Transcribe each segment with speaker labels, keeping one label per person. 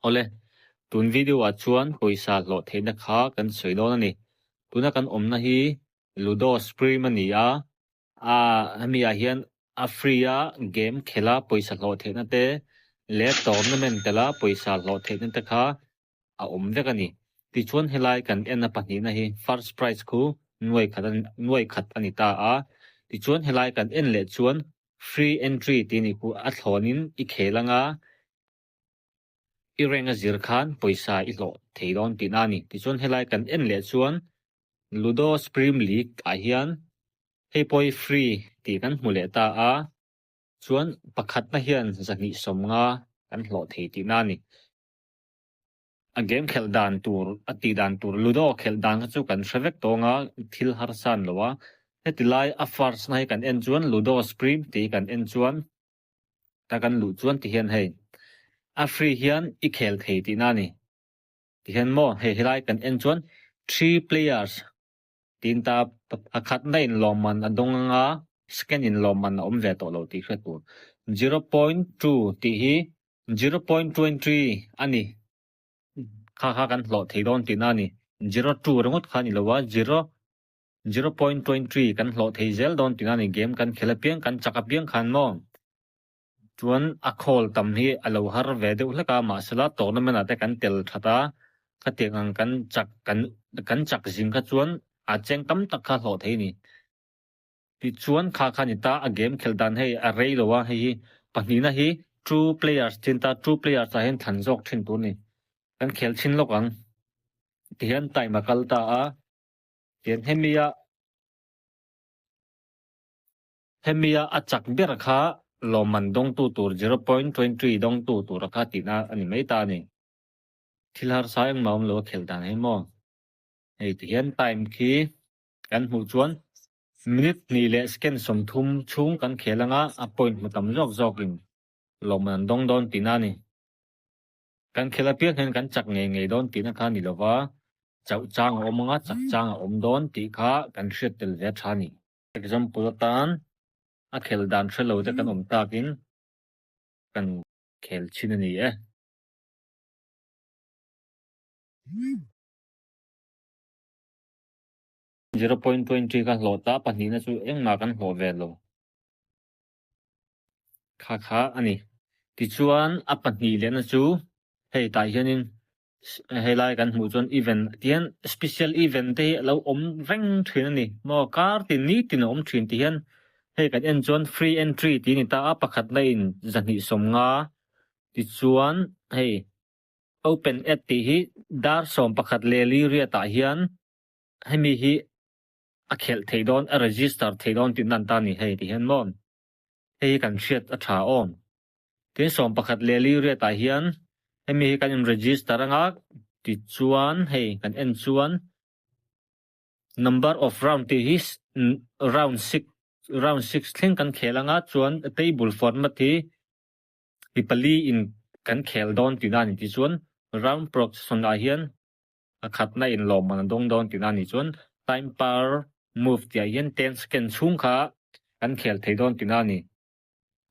Speaker 1: Awle, tun video ah chuan pawisa hlawh theihna kha kan sawi dawn a ni. Tuna kan awmna hi Ludo Supreme a ni a, ah hemi ah hian a free a game khelh a pawisa hlawh theihna te leh tournament tel a pawisa hlawh theihna te kha a awm vek a ni. Tichuan helai kan en a pahnihna hi first prize khu nuai khat nuai khat a ni ta a, tichuan helai kan en leh chuan free entry tih a nih khu a thlawnin i khel anga i reng a zir khan pawisa i hlawh thei dawn tihna a ni. Tichuan helai kan en leh chuan Ludo Supreme League ah hian hei pawh hi free tih kan hmu leh ta a, chuan pakhatna hian zahnih 50 kan hlawh thei tihna a ni. A game khelh dan tur a tih dan tur Ludo khelh dan kha chu kan hre vek tawng a, thil harsa an lo a. Heti lai a first na hi kan en chuan Ludo Supreme tih hi kan en chuan ta kan luh chuan ti hian hei a free hian i khel thei tihna a ni. Ti hian maw hei helai kan en chuan three players tiin ta pakhatna in lawmman a dawng anga second in lawmman a awm ve tawh lo tih hriat tur. 0.2 tih hi 0.23 a ni. Kha kha kan hlawh thei dawn tihna a ni. 02 ringawt kha a ni lo a, zero 0.23 kan hlawh thei zel dawn tihna a ni. Game kan khel apiang kan chak apiang khan maw chuan a khawl tam hi a lo har ve deuh hlek a, mahsela tournament ah te kan tel that a, khatiang ang kan chak kan kan chak zing kha chuan a cheng tam tak kha hlawh thei a ni. Tichuan kha kha a ni ta, a game khelh dan hei a rei lo a, hei hi pahnihna hi two players thin ta, two players ah hian thlan zawk thin tur a ni. Kan khel chhin lawk ang tihian time a kal ta a, tihian hemi a. Hemia a chak ber kha lawmman dawngtu tur 0.23 dawngtu tura kha tihna a ni mai ta a ni. Thil harsa engmah awm lo a khelh dan hi maw? Hei ti hian time khi kan hmuh chuan minute hnih leh second 30 chhung kan khel anga a point hmu tam zawk zawkin lawmman an dawng dawn tihna a ni. Kan khel apiang hian kan chak ngei ngei dawn tihna kha a ni lova, chauh chang a awm anga chak chang a awm dawn tih kha kan hriat tel ve a tha a ni. Example atan a khel dan hre lo te kan awm takin kan khel thin a ni e. 0.20 ka hlawh ta, pahnihna chu engmah kan hlawh ve lo. Kha kha a ni. Tichuan a pahnih lehna chu hei tah hianin Helai kan hmuh chuan event ti hian special event te hi a lo awm reng thin a ni maw kar tin ni tin a awm thin ti hian hei kan en chuan free entry tih a ni ta a pakhatna in 250 tichuan hei open at tih hi dar 11 leh li riat ah hian hemi hi a khelh theih dawn a register theih dawn tih nan ta a ni hei ti hian maw hei hi kan hriat a tha awm. Tin 11 leh li riat ah hian hemi hi kan in register anga tichuan hei kan en chuan number of round tih hi round six round six thleng kan khel anga chuan table format hi mi pali in kan khel dawn tihna a ni tichuan round progression ah hian a khatna in lawmman a dawng dawn tihna a ni chuan time per move tih ah hian 10 second chhung kha kan khel thei dawn tihna a ni.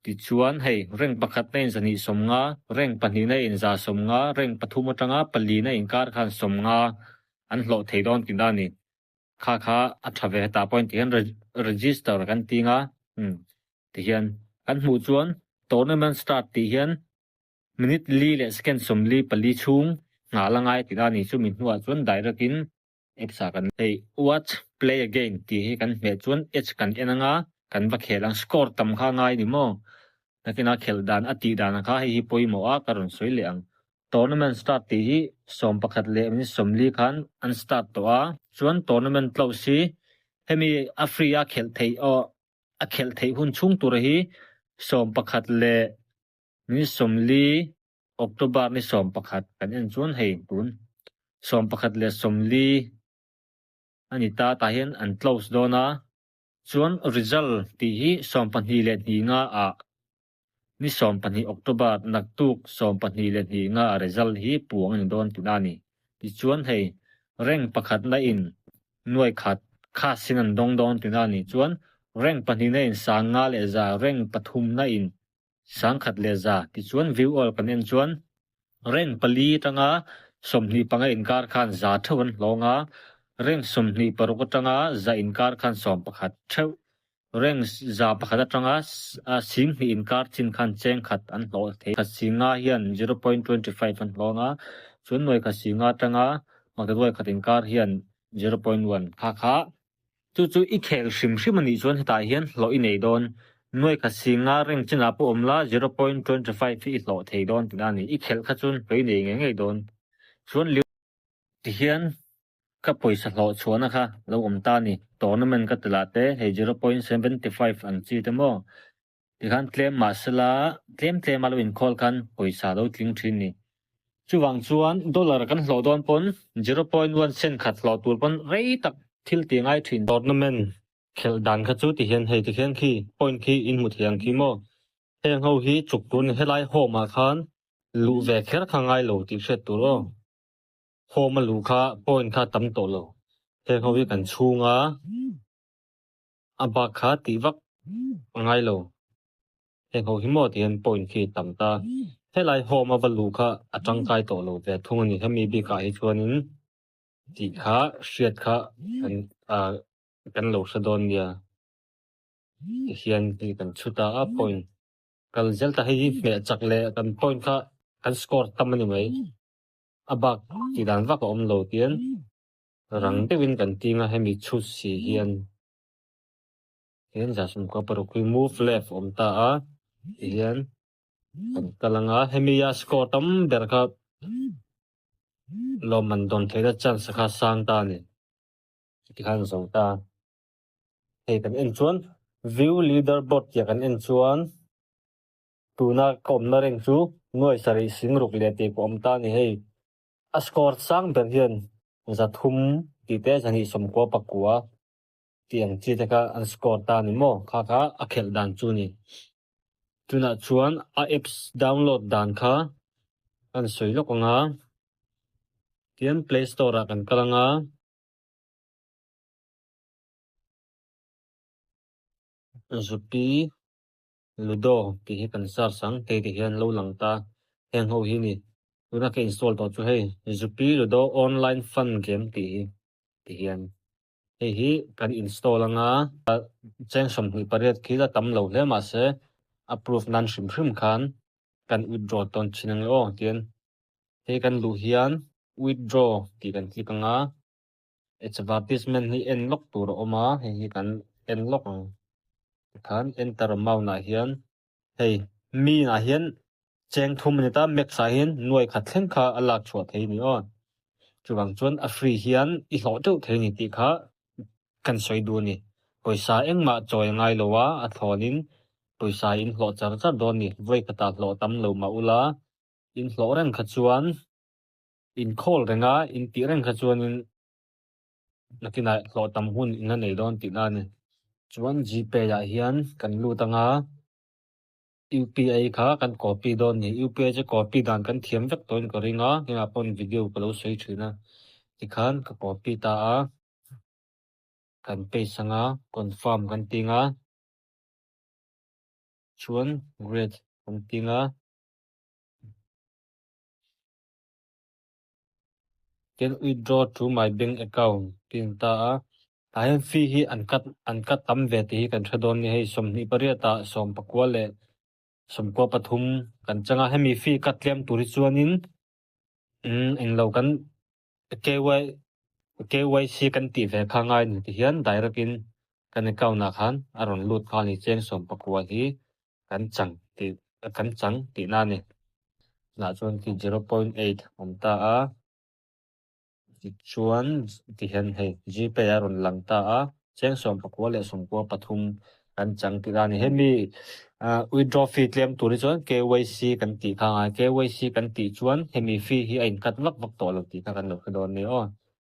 Speaker 1: Tichuan, hei, rank pakhatna in 250, rank pahnihna in 150, rank pathum atanga palina inkar khan 50 an hlawh thei dawn tihna a ni. Kha kha a tha ve hetah pawhin tihian register kan ting a, umm tihian kan hmuh chuan tournament start tih hian minute li leh second 44 chhung nghah la ngai tihna a ni. Chumi hnuah chuan direct in Apps ah kan hei watch play again tih hi kan hmeh chuan ads kan en anga kan va khel ang score tam kha ngai ni maw nakin a khelh dan a tih dan kha hei hi pawimawh a ka rawn sawi leh ang tournament start tih hi 11 leh minute 40 khan an start tawh a chuan tournament close hi hemi a free a khelh theih aw a khelh theih hun chhung tur hi 11 leh minute 40 October ni 11 kan en chuan hei tun 11 leh 40 a ni ta tah hian an close dawn a chuan result tih hi 22 leh hnih nga ah ni 12 October naktuk 22 leh hnih nga ah result hi puang a ni dawn tihna a ni tichuan hei rank pakhatna in nuai khat khasin an dawng dawn tihna a ni chuan rank pahnihna in 500 leh 100 rank pathumna in 1,100 tichuan view all kan en chuan. Rank pali atanga 25 inkar khan za theuh an hlawng a, rank 26 atanga za inkar khan 11 theuh, rank 101 atanga 2000 inkar chin khan cheng khat an hlawh thei. Khat singa hian 0.25 an hlawng a, chuan nuai khat singa atanga maktaduai khat inkar hian 0.1 kha kha Chu chu i khel hrim hrim a nih chuan hetah hian hlawh i nei dawn. Nuai khat si nga reng chinah pawh awm la 0.25 hi i hlawh thei dawn tihna a ni. I khelh kha chuan hlawh i nei ngei ngei dawn. Chuan Liu tihian ka pawisa hlawh chhuahna kha lo awm ta a ni. Tournament ka ti lah te hei 0.75 ang chi te maw Tikhan tlem mahsela tlem tlema lo inkhawlh khan pawisa lo tling thin ni. Chuvang chuan dollar kan hlawh dawn pawn 0.1 cent khat hlawh tur pawn rei tak thil ti ngai thin. Tournament khelh dan kha chu tihian hei tikhian khi point khi in hmu thei ang khi maw? Heng ho hi chuk tur ni helai home ah khan luh ve kher kha ngai lo tih hriat tur aw. Home a luh kha point kha tam tawh lo. Heng ho hi kan chhung a. A bak kha tih vak a ngai lo. Heng ho hi maw tih hian point khi tam ta. Helai home a va luh kha a tangkai tawh lo ve thung a ni. Hemi bikah hi chuanin tih kha hriat kha kan ah kan lo hre dawn nia. Tihian hei kan chhu ta a point kal zel ta hei hi hmeh chak leh kan point kha kan score tam a ni mai. A bak tih dan vak a awm lo tian. Rang deuhin kan ting a, hemi chhut si hian hian 116 hi move left awm ta a tihian kan kal ang a, hemi a score tam ber kha lawmman dawn theihna chance kha sang ta a ni tikhan zo ta. Hei kan en chuan view leader board tih ah kan en chuan tuna ka awmna reng chu nuai sarih sing ruk leh tih pawh awm ta a ni hei. A score sang ber hian 300 tih te 299 tih ang chi te kha an score ta a ni maw? Kha kha a khelh dan chu a ni. Tunah chuan a apps download dan kha kan sawi lawk ang a, tian play store ah kan kal ang a. Zupi Ludo tih hi kan search ang hei ti hian lo lang ta heng ho hi ni tuna ka install tawh chu hei Zupi Ludo online fun game tih hi ti hian hei hi kan install anga cheng 28 khi la tam lo hle mahse a proof nan hrim hrim khan kan withdraw tawn thin ang e aw tian hei kan luh hian withdraw tih kan click anga Advertisement hi en lawk tur a awm a, hei hi kan en lawk ang. Tikhan enter amount ah hian hei min ah hian cheng thum a ni ta, max ah hian nuai khat thleng kha a lak chhuah thei a ni aw. Chuvang chuan a free hian i hlawh deuh thei a ni tih kha kan sawi duh a ni. Pawisa engmah chawi a ngai lo a, a thlawnin pawisa in hlawh char char dawn a ni. Vawi khatah hlawh tam lo mah ula, in hlawh reng kha chuan Inkhawl renga intih reng kha chuanin nakinah hlawh tam hun in la nei dawn tihna a ni. Chuan Gpay ah hian kan lut anga UPI kha kan copy dawn a ni. UPI chu copy dan kan thiam vek tawhin ka ring a, hengah pawn video ka lo sawi thin a. Tikhan ka copy ta a, kan paste anga confirm kan ti anga chuan great kan ti anga. Tin withdraw to my bank account tih an ta a, tah hian fee hi an cut an cut tam ve tih hi kan hre dawn nia hei 28 ah 19 leh 93 kan chang a, hemi fee cut tlem tur hi chuanin umm englo kan KY KYC kan tih ve kha ngai ni ti hian direct in kan account ah khan a rawn lut nghal a ni cheng 19 hi kan chang tih kan chang tihna a ni. Tunah chuan khi 0.8 awm ta a, tichuan tihian hei Gpay a rawn lang ta a, cheng 19 leh 93 kan chang tihna a ni. Hemi withdraw fee tlem tur hi chuan KYC kan tih kha a ngai, KYC kan tih chuan hemi fee hi a incut vak vak tawh lo tih kha kan lo hre dawn a ni aw.